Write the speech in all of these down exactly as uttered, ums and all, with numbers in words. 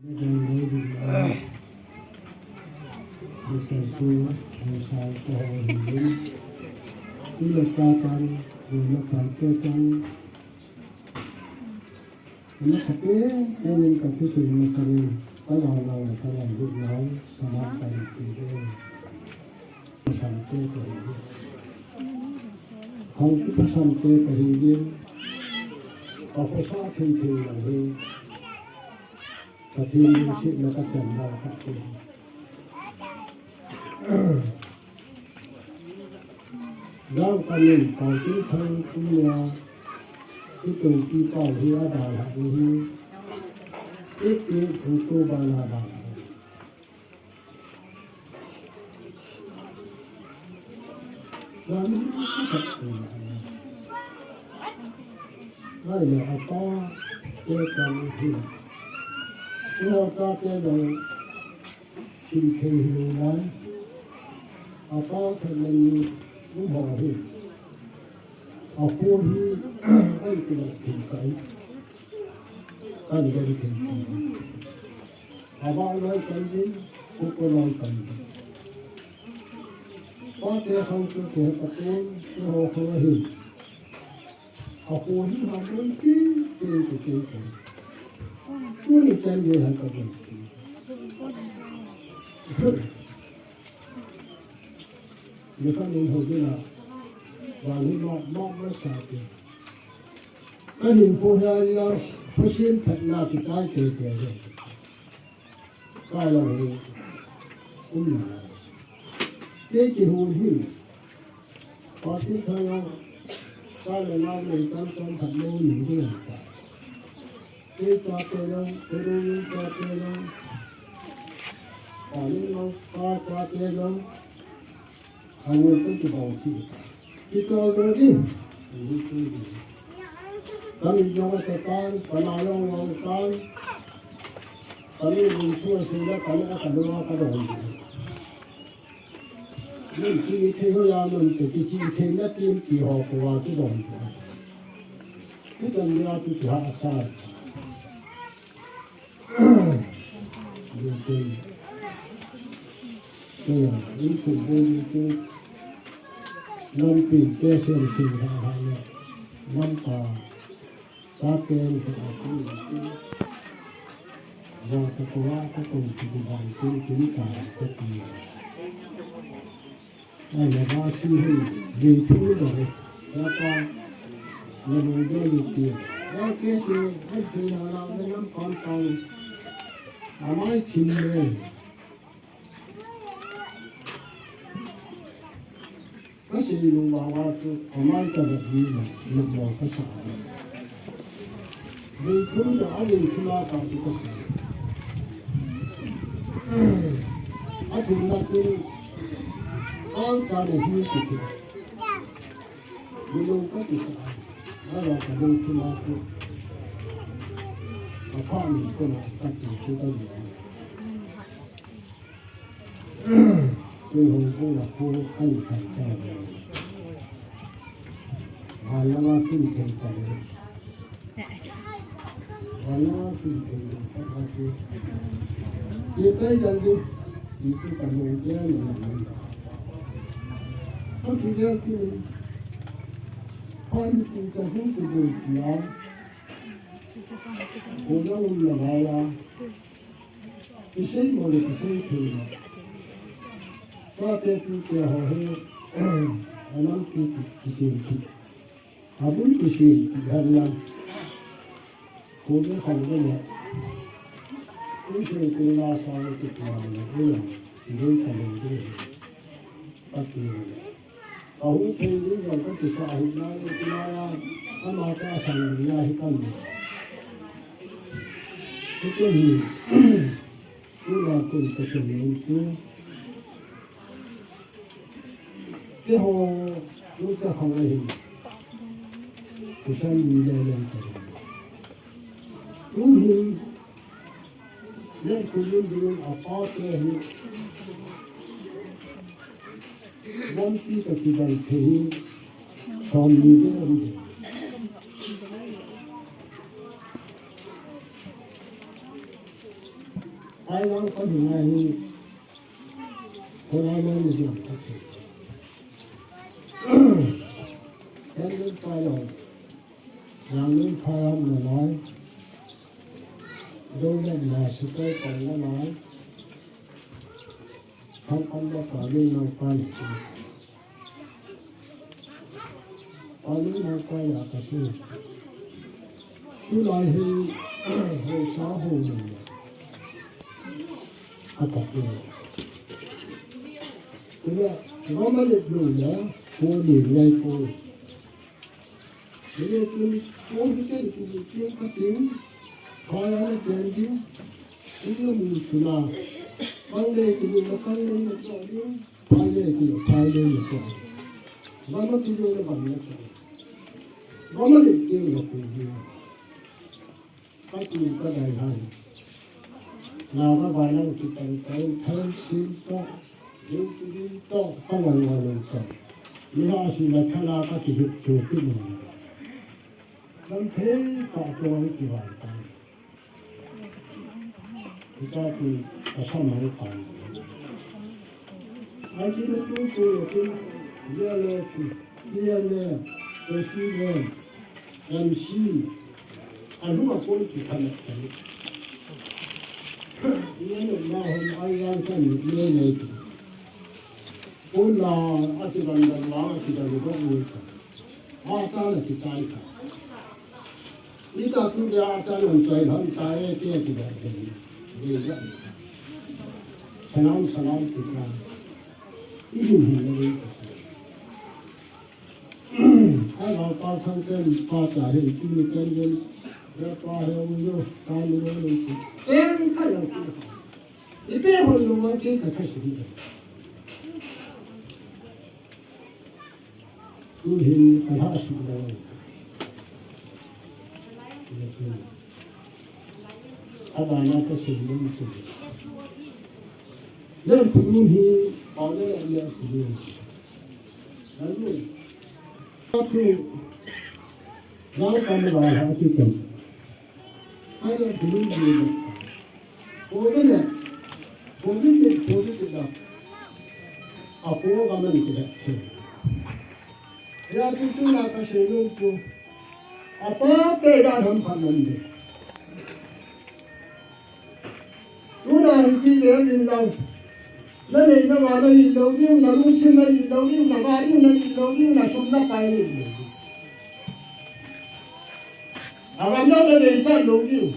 Hong kipasam te kahi din, ka khosa thei thei lang hi, Pathen lungsetna ka chan ba khat te. Dang kamin Paotinthang tumia, kitopi pau hi adalhah ni hi, iti photo bana dalhah. Lam khat tu. Lai le apa te kan hi. Tua ta te dang sim thei hi lo lai. Apa khat le ni um ho hi. Apo hi an tu la thei kai. Kan den thei kai. Ava loi kan din, kuko loi kan din. Pate khang chu ke patun, ke ho khang ahi. Apo hi ha don ti, ti, ti, ti, ti. Tuni chan ye ha ka don. Ni ka nin ho dina. Wa ni ma, ma, ma sa ti. Ka hin po ha ya, po sin phat na ki tai te te. Ka lang hi, um na. Te kihou hi, Paotinthang a, ka le nao le tam tam khat lo ni hi ta. Te chate lang, te ru ni chate lang, ka ni lang, ka chate lang, Hangul te kibang thi. Kitol do ding. Kami jong te tan, kana jong jong tan. Kami lung thu se le kami ka kanu ka do. Lung thi the ho ya lung te ki thi the na tin ki ho ko wa ki do. Ki tan ya ki ha sa. Lampi te sen sen ha ha le. Lampa. Ta pen ko a ku. Wa ka ko wa ka ko ki ban ku ki ka ko ki. Ai, na ba si hi, gei thu lo he. Ya pa, na lo de ni ti. Ya ke si, ai si na la, na nam kon kon. Amai thin le. Ka si lu wa wa tu, amai ka ba ni na, na mo ka sa. Dei thum da a dei thum a ka tu ka sa. A thum na tu a cha na hi tu tu. Ni lo ka tu sa. A ra ka dei thum a tu. A pa ni ko na ka tu tu ka ni. Tui hung kung a kung an khat ta. Vanlanga tui thei ta le. Vanlanga tui thei ta le. Ti pai dan di. Ti tu ka mong dia ni na. Ko ti dia ti ni. Ko ni ti ta hung tu du ti ya. Ko na um na ba ya. Kisei mo le kisei thei mo. Tua te tu te ho he, anam pi tu kisei tu. Abun kisei tu han lam. Ko be khan be le. Kisei tu la sa le tu la le, ko la. Kisei ta le tu. Pati. Ahung thei ding jong ka kisa ahi nai, ti nai a, ama ka sang ding ahi kan. Hiti hi, tuna kun ka sim in tu. Keiho, tu ka hong ahi. Kusan ni le le ka. Tu hi, le ku lun ding a pa te hi. Lampi ka kibang thei hi, som ni te um thei. Ai lang pa ni ngai hi. Ko lai lang ni jong ka se. Kan ni pa lang. Yang ni pa lang na lai. Dong na na si pa pa na lai. Thang kan da pa ni nang pa ni. Ani na kaya kasi. Tulai hi, ho sa ho ni. Ata ko. Kaya, Roma le blue ya, ko ni lai ko. Kaya tu, ko ni ke, tu, tu, ka ting. Kaya na jandi. Ina mu tula. Kang le, tu, na kang le, na jandi. Pai le ki, pai le ki. Vama ki le vama ki. Vama le ki le ki. Ka ki ka dai hai. Na ka ba na ki tan tan tan sin to. Din ki din to, ka wan wan to. Ni ha si la ka la ka ki hit to ki mo. Lam thei ka to ki wan ta. Kita ki kasama ni pan. Ai ki na tu tu le ki, ya le ki, ya le, ya ki le, M C. Anu a kon ki kana kan. Ya le na hon ai yang kan ni le le ki. Kon la a ki ban ban la a ki ban ban ni. Ata na kitai ka. Ita tu dia ata na kitai ham tai e te kitai. Salam salam kita. Ijin hin na le. Ai ba pa sang ten pa ta he tu ni ten den. Ya pa he u yo ta ni yo ni. Ten ka yo. Ipe hon lo ma ke ka ka shi. Tuhin ka lhah sih lou. Abana ka sei lou chu. Lengthunun hi, pau le lengthunun. Lengthunun. Lengthunun. Lengthunun. Ai lengthunun. Ko le ne, ko le ne, ko le ne la. Apo ka man ki da. Ya tu tu na ka se lung tu. Apa te da ham phan man de. Tu na hi ti le in la. Na nei na wa na in lo ding, na lungthim na in lo ding, na ga ding na in lo ding, na sum na pai na in lo ding. Agam na na nei ta lo ding.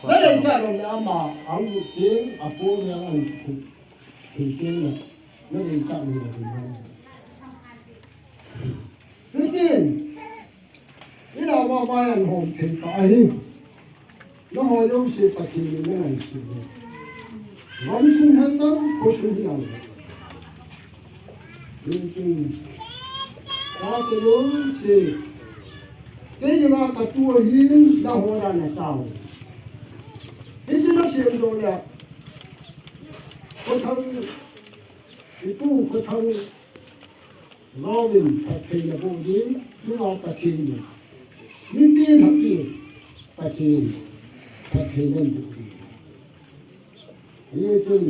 Na nei ta lo na ama ang lu ting, apo na ang ku. Ting ting na. Na nei ta lo ding. Ting ting. Ina ma ma yan hom thei ta ahi. Na ho yo se Pathen in na ngai se. Ram sung han dam, ko sung hi ang. Yin chin. Ka te lo se. Te ni ma ka tu hi na ho ra na chao. Hi si na se do ya. Ko thang. Ipu ko thang. Lawin Pathen a boh ding, chunga Pathen in. Mitin hapin, Pathen, Pathen in boh ding. Hichun,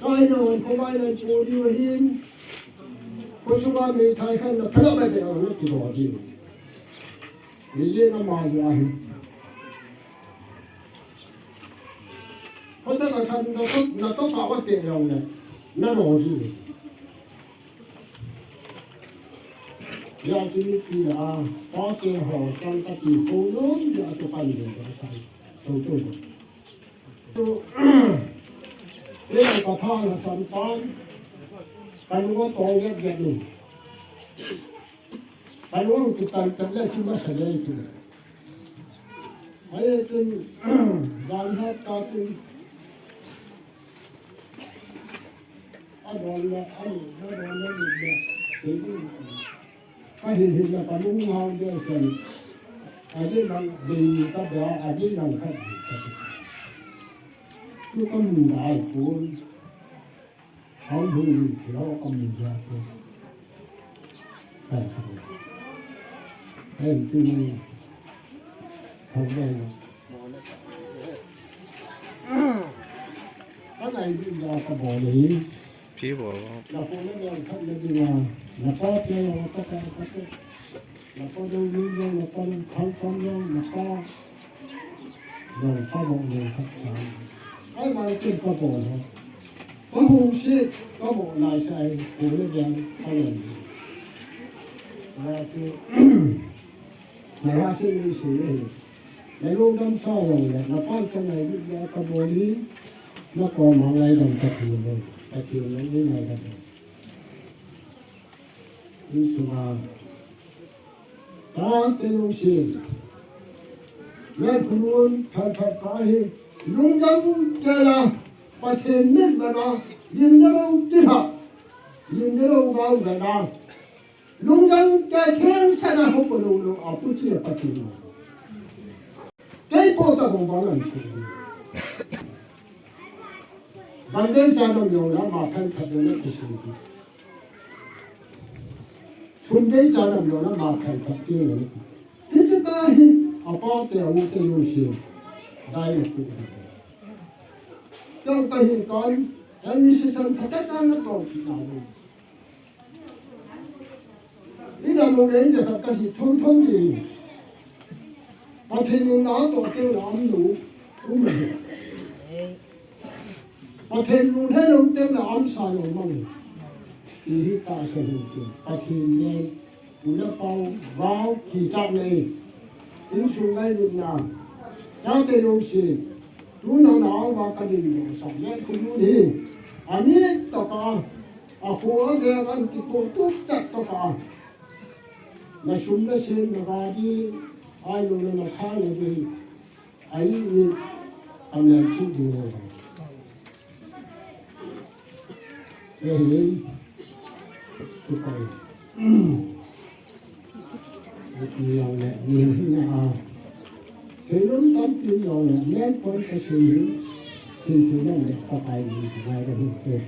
kaino, komaino boh ding ahin, kosuga meithai khat na phalou beh beh na kiboh ding. Hiche na ma hi ahi. Khota ka khan na to, na to pa wa te long le. Na ro ji. Ya ti ni ti la, pa te ho, kan ka ti ko lo, ya to kan le ka sai. To to. To, le ka pha na san pan. Kan wo to ya ya ni. Kan wo ki tan tan le chi ma sa le ki. Ai, tin, dan hat ka tin. A don la, a ni, a don la, ni la. Tin, tin. Ka hin hin la, ka lung hang de sen. A di lang, de ni ka ba, a di lang ka. Tu ka mun dai pun. Hong hung ni thilo ka mun ja ko. Kai ko. Em tu ni. Hong dai. Ka nai ding a ka bol hi. Pi bol. Na ko na ngai khat na ding a. Na pa te na ka pa ka te. Na pa dong ni dong, na pa dong khang khang dong, na pa dong ka bol ni khat ka. Ai mai kin ka bol ho. Ka hung si ka bol lai sai ko le ding ka le. Ai tu. Na la si ni si e. Na lungdam sa jong le, na pan ka ngailutna ka bol hi, na koma ngaidam ka ti le, ka ti le ni ngaidam. Insung a. Chate lungset. Ngai khunun, phat phat pa hi, lungdam te la, Pathen mitmana, lim na lo ti ha, lim na lo gao na na. Lungdam te thengsel a hop lou lou a pu chi a Pathen. Kei po ta bang bang an pu. Bang dei cha dam lou la ma phan khat lou la ki sin ti. Sum dei cha dam lou la ma phan khat ti lou. Hiche ta hi a pa te a u te lungset. Dai le pu. Tang ta hin kan, kan ni se san pha ta kan na to ki na lou. Ina mo le nge khat ka hi thong thong ni. Pathen lungna toh teng le um lou, um le. Pathen lung he lou teng le um sa lou mang. Ti hi tahsa hin ti. Pathen le u le pau, vau, kichat le. Insung ngailutna. Chate lungset. Tuna na va ka ding doh sa le khunun hi. Ani to ka. A kho a veng an kiko tup chat to ka. Na sum na sen na gari, ai lo na na kha na di. Ai ni a men chu di lo. Ye hi. Tu kai. Ni yang le, ni hi na a. Sei lum tam tin lo le, men pon ka sei hi. Sei sei na le, ka kai ni, ka kai ka hi.